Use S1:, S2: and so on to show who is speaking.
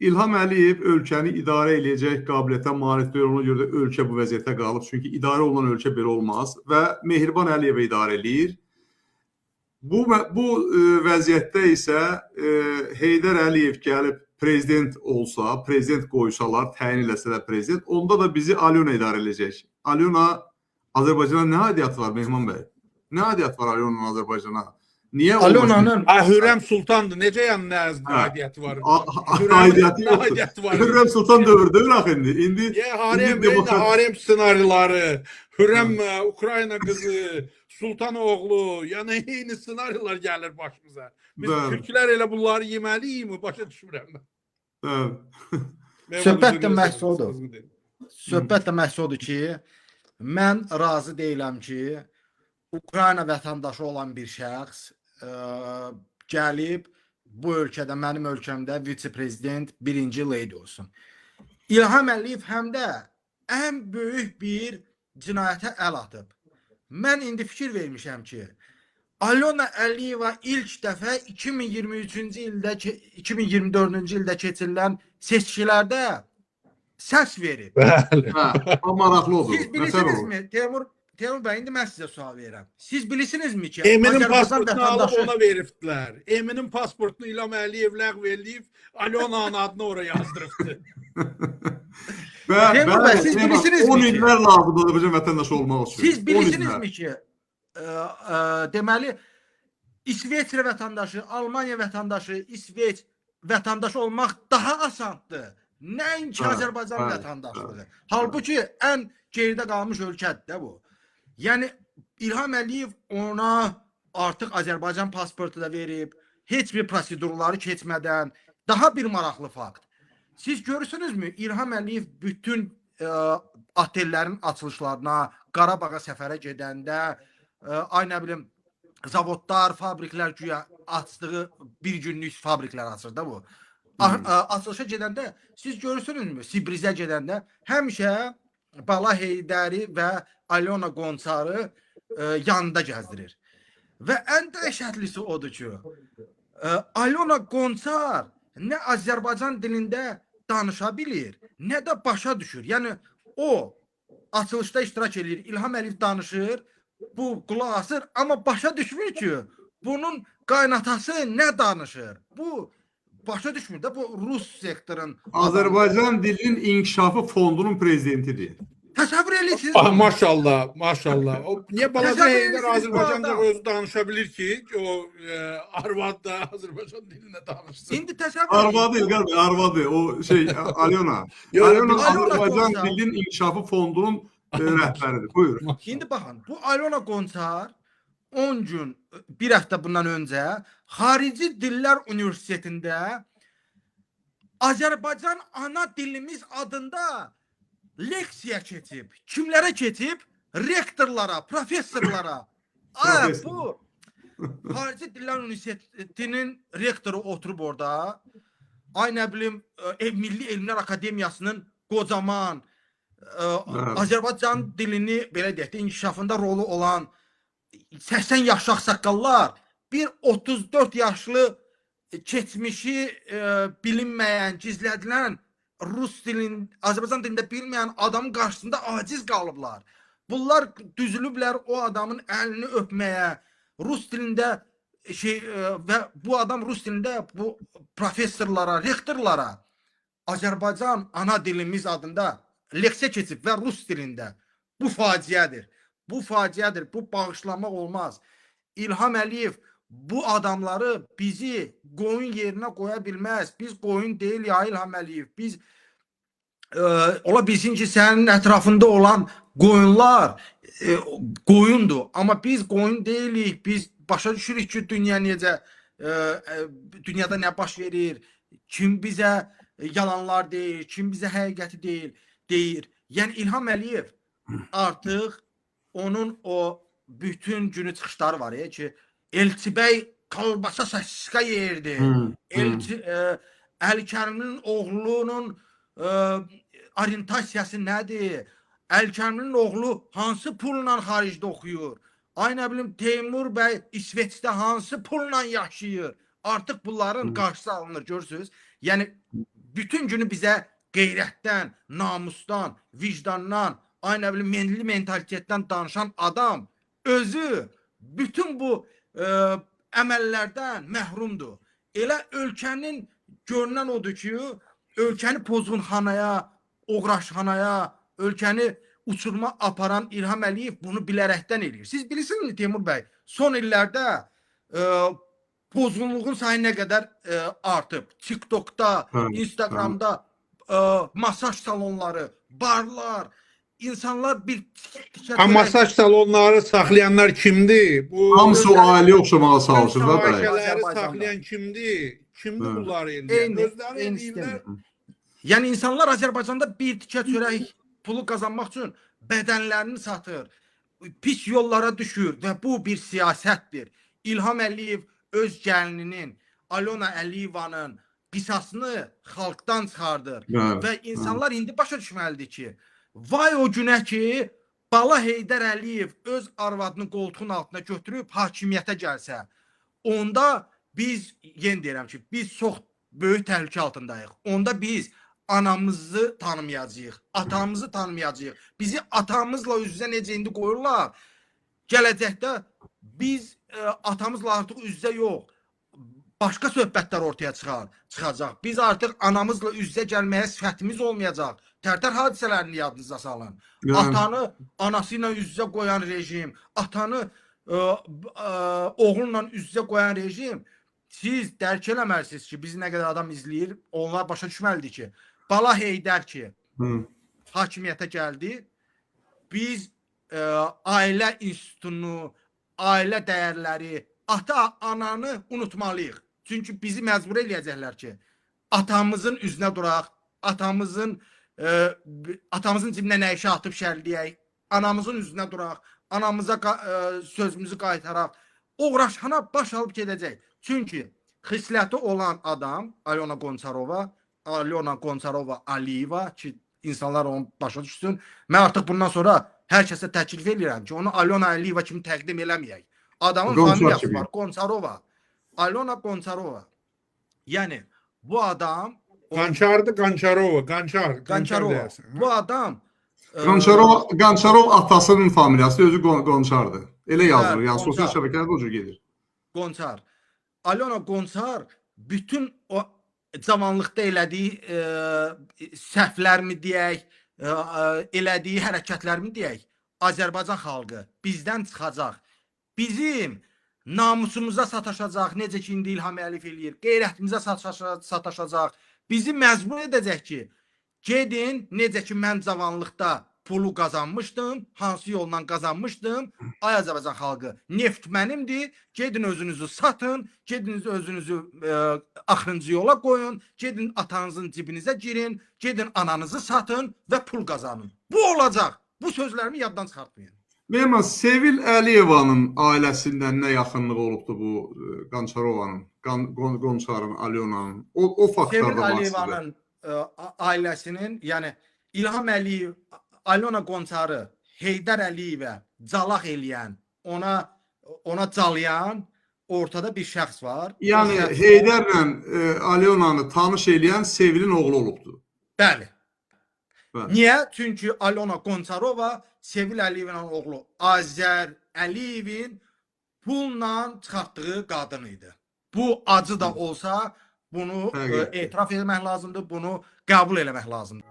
S1: İlham Əliyev ölkəni idarə eləyəcək qabiliyyətə malik deyil. Ona görə də ölkə bu vəziyyətə qalıb. Çünki idarə olunan ölkə belə olmaz və Mehriban Əliyevə idarə eləyir. Bu vəziyyətdə isə Heydər Əliyev gəlib prezident olsa, prezident qoysalar, təyin eləsələr prezident, onda da bizi Alyona idarə eləyəcək. Alyona Azərbaycana nə aidiyyatı var, Mehman bəy? Nə aidiyyatı var Alyonanın Azərbaycana? Niyə
S2: Alyonanın
S3: Hürrəm Sultandır. Necə yəni nə aidiyyəti var?
S1: Aidiyyatı yoxdur.
S3: Aidiyyəti var.
S1: Hürrəm Sultan dövrü axı indi. İndi
S3: Ya harem,
S1: indi demokrat-
S3: harem ssenariləri, Hürrəm Ukrayna qızı, Sultan oğlu, yəni eyni ssenarilər gəlir başımıza. Biz türklər elə bunları yeməliyikmi? Başa düşmürəm mən.
S1: Bəli.
S3: Mən
S2: Söhbət
S3: bunu
S2: də məhz
S3: üzr
S2: odur.
S3: istəyirəm.
S2: Söhbət də məhz odur ki, mən razı deyiləm ki, Ukrayna vətəndaşı olan bir şəxs gəlib bu ölkədə, mənim ölkəmdə vitse-prezident, birinci leydi olsun. İlham Əliyev həm də ən böyük bir cinayətə əl atıb. Mən indi fikir vermişəm ki, Alyona Əliyeva ilk dəfə 2023-cü ildə 2024-cü ildə keçirilən seçkilərdə səs verib.
S3: Bəli.
S1: Hə, o maraqlı odur.
S2: Siz
S1: Nətər olur?
S2: bilirsinizmi, Teymur bəy, indi mən sizə sual verirəm. Siz bilirsinizmi ki,
S3: Eminin
S2: Azərbaycan
S3: pasportunu alıb
S2: vətəndaşı
S3: ona veribdilər. Eminin pasportunu İlham Əliyev ləğv eləyib, Alyonanın adını ora yazdırıbdı.
S1: Və,
S2: Teymur bəy, siz
S1: Mehman,
S2: bilirsinizmi
S1: 10
S2: ki-
S1: illər lazımdır Azərbaycan vətəndaşı olmaq üçün.
S2: Siz
S1: 10 illər.
S2: bilirsinizmi ki, deməli İsveçrə vətəndaşı, Almaniya vətəndaşı, İsveç vətəndaşı olmaq daha asandır. Nəinki Azərbaycan vətəndaşlığı. Halbuki ən geridə qalmış ölkədir də bu. Yəni İlham Əliyev ona artıq Azərbaycan pasportu da verib, heç bir prosedurları keçmədən. Daha bir maraqlı fakt. Siz görürsünüzmü İlham Əliyev bütün otellərin açılışlarına, Qarabağa səfərə gedəndə, ay nə bilim zavodlar, fabriklər güya açdığı bir günlük fabriklər açır da bu. Açılışa gedəndə siz görürsünüzmü? Sibrizə gedəndə həmişə Bala Heydəri və Alyona Qonçarı yanında gəzdirir. Və ən dəhşətlisi odur ki, Alyona Qonçar nə Azərbaycan dilində danışa bilir, nə də başa düşür. Yəni o açılışda iştirak eləyir, İlham Əliyev danışır, bu qulaq asır, amma başa düşmür ki, bunun qaynatası nə danışır. Bu başa düşmür də, bu rus sektorun
S1: Azərbaycan dilinin inkişafı fondunun prezidentidir.
S2: Təsəvvür edirsiniz.
S3: Ah, maşallah, maşallah. O niyə balaca
S2: Təsəvvür
S3: Heydər
S2: edirsiniz bu
S3: Azərbaycanca
S2: adam.
S3: özü danışa bilir ki, o arvad da Azərbaycan dilində danışsın.
S2: İndi təsəvvür edin.
S1: Arvadı İlqar bəy, arvadı. O şey Alyona.
S3: Yox,
S1: Alyona
S2: Alyona
S1: Azərbaycan
S2: Qonçar.
S1: dilinin inkişafı fondunun rəhbəridir. Buyur.
S2: İndi baxın, bu Alyona Qonçar 10 gün, bir həftə bundan öncə Xarici Dillər Universitetində Azərbaycan ana dilimiz adında leksiya keçib. Kimlərə keçib? Rektorlara, professorlara. Ay,
S1: Professor.
S2: bu Xarici Dillər Universitetinin rektoru oturub orada. Ay nə bilim, Milli Elmlər Akademiyasının qocaman Azərbaycan dilini belə deyək də inkişafında rolu olan 80 yaşlı ağsaqqallar bir 34 yaşlı keçmişi bilinməyən, gizlədilən rus dilin, Azərbaycan dilində bilməyən adamın qarşısında aciz qalıblar. Bunlar düzülüblər o adamın əlini öpməyə, rus dilində və bu adam rus dilində bu professorlara, rektorlara Azərbaycan ana dilimiz adında leksiya keçib və rus dilində. Bu faciədir. Bu faciədir. Bu bağışlamaq olmaz. İlham Əliyev bu adamları bizi qoyun yerinə qoya bilməz. Biz qoyun deyil ya İlham Əliyev. Biz ola bilsin ki, sənin ətrafında olan qoyunlar qoyundur. Amma biz qoyun deyilik. Biz başa düşürük ki, dünya necə dünyada nə baş verir, kim bizə yalanlar deyir, kim bizə həqiqəti deyir. Yəni İlham Əliyev artıq onun o bütün günü çıxışları var ya ki, Elçibəy kolbasa sosiska yerdi. Elçi Əli Kərimlinin oğlunun orientasiyası nədir? Əli Kərimlinin oğlu hansı pulla xaricdə oxuyur? Ay nə bilim Teymur bəy İsveçdə hansı pulla yaşayır? Artıq bunların qarşısı alınır, görürsüz? Yəni bütün günü bizə qeyrətdən, namusdan, vicdandan, ay nə bilim milli mentalitetdən danışan adam özü bütün bu əməllərdən məhrumdur. Elə ölkənin görünən odur ki, ölkəni pozğunxanaya, oğraşxanaya, ölkəni uçurma aparan İlham Əliyev bunu bilərəkdən eləyir. Siz bilirsinizmi Teymur bəy, son illərdə pozğunluğun sayı nə qədər artıb. TikTokda, Instagramda masaj salonları, barlar, insanlar bir tikə
S3: Ha, masaj salonları saxlayanlar kimdir? Bu
S1: Hamısı o ailəyə oxşamağa çalışır da bəy.
S3: fahişələri
S2: Azərbaycanda.
S3: saxlayan kimdir? Kimdir
S1: Hə.
S3: bunları eləyən?
S2: Eyni,
S3: Özləri
S2: eyni
S3: eləyirlər.
S2: sistem. Yəni insanlar Azərbaycanda bir tikə çörək pulu qazanmaq üçün bədənlərini satır, pis yollara düşür və bu bir siyasətdir. İlham Əliyev öz gəlininin, Alona Əliyevanın qisasını xalqdan çıxardır.
S1: Bəli.
S2: Və insanlar indi başa düşməlidir ki, vay o günə ki, Bala Heydər Əliyev öz arvadını qoltuğun altına götürüb hakimiyyətə gəlsə, onda biz yenə deyirəm ki, biz çox böyük təhlükə altındayıq. Onda biz anamızı tanımayacağıq, atamızı tanımayacağıq. Bizi atamızla üz-üzə necə indi qoyurlar? Gələcəkdə biz atamızla artıq üz-üzə yox, başqa söhbətlər ortaya çıxacaq. Biz artıq anamızla üz-üzə gəlməyə sifətimiz olmayacaq. Tərtər hadisələrini yadınıza salın.
S1: Yəni,
S2: Atanı anası ilə üz-üzə qoyan rejim, atanı oğlunla üz-üzə qoyan rejim, siz dərk eləməlisiniz ki, bizi nə qədər adam izləyir, onlar başa düşməlidir ki, Bala Heydər ki, hakimiyyətə gəldi, biz ailə institutunu, ailə dəyərləri, ata, ananı unutmalıyıq. Çünki bizi məcbur eləyəcəklər ki, atamızın üzünə duraq, atamızın atamızın cibinə nə işə atıb şərləyək, anamızın üzünə duraq, anamıza sözümüzü qaytaraq. Oğraşxana baş alıb gedəcək. Çünki xisləti olan adam Alyona Gonçarova, Alyona Gonçarova Aliyeva ki, insanlar onu başa düşsün. Mən artıq bundan sonra hər kəsə təklif eləyirəm ki, onu Alyona Aliyeva kimi təqdim eləməyək. Adamın
S1: Gonçar
S2: familiyası
S1: kimi.
S2: var, Gonçarova. Alyona Gonçarova. Yəni bu adam
S3: Qançardır, Qançarova, Qançar, Qançar
S2: Qançarova.
S3: deyərsən.
S2: Bu adam
S1: Qonçarov, Qonçarov atasının familiyası, özü Qonçardır. Elə yazılır.
S2: Bəli,
S1: Yəni sosial
S2: Qonçar.
S1: şəbəkələrdə o cür gedir.
S2: Gonçar. Alyona Gonçar bütün o cavanlıqda elədiyi səhvlərmi deyək, elədiyi hərəkətlərmi deyək, Azərbaycan xalqı bizdən çıxacaq. Bizim namusumuza sataşacaq, necə ki indi İlham Əliyev eləyir, qeyrətimizə sataşacaq. Bizi məcbur edəcək ki, gedin, necə ki mən cavanlıqda pulu qazanmışdım, hansı yolla qazanmışdım, ay Azərbaycan xalqı, neft mənimdir, gedin özünüzü satın, gedin özünüzü axırıncı yola qoyun, gedin atanızın cibinizə girin, gedin ananızı satın və pul qazanın. Bu olacaq. Bu sözlərimi yaddan çıxartmayın.
S1: Mehman, Sevil Əliyevanın ailəsindən nə yaxınlığı olubdu bu Qançarovanın, Qonçarın, Alyonanın? O faktlar
S2: Sevil
S1: da var sizdə.
S2: Əliyevanın ailəsinin, yəni İlham Əliyev, Alyona Qonçarı Heydər Əliyevə calaq eləyən, ona calayan ortada bir şəxs var. O
S1: Yəni
S2: şəxs də-
S1: Heydərlə Alyonanı tanış eləyən Sevilin oğlu olubdu.
S2: Bəli.
S1: Bəli.
S2: Niyə? Çünki Alyona Qonçarova Sevil Əliyevin oğlu Azər Əliyevin pulla çıxartdığı qadın idi. Bu acı da olsa bunu
S1: Həqiqətdir.
S2: etiraf etmək lazımdır, bunu qəbul eləmək lazımdır.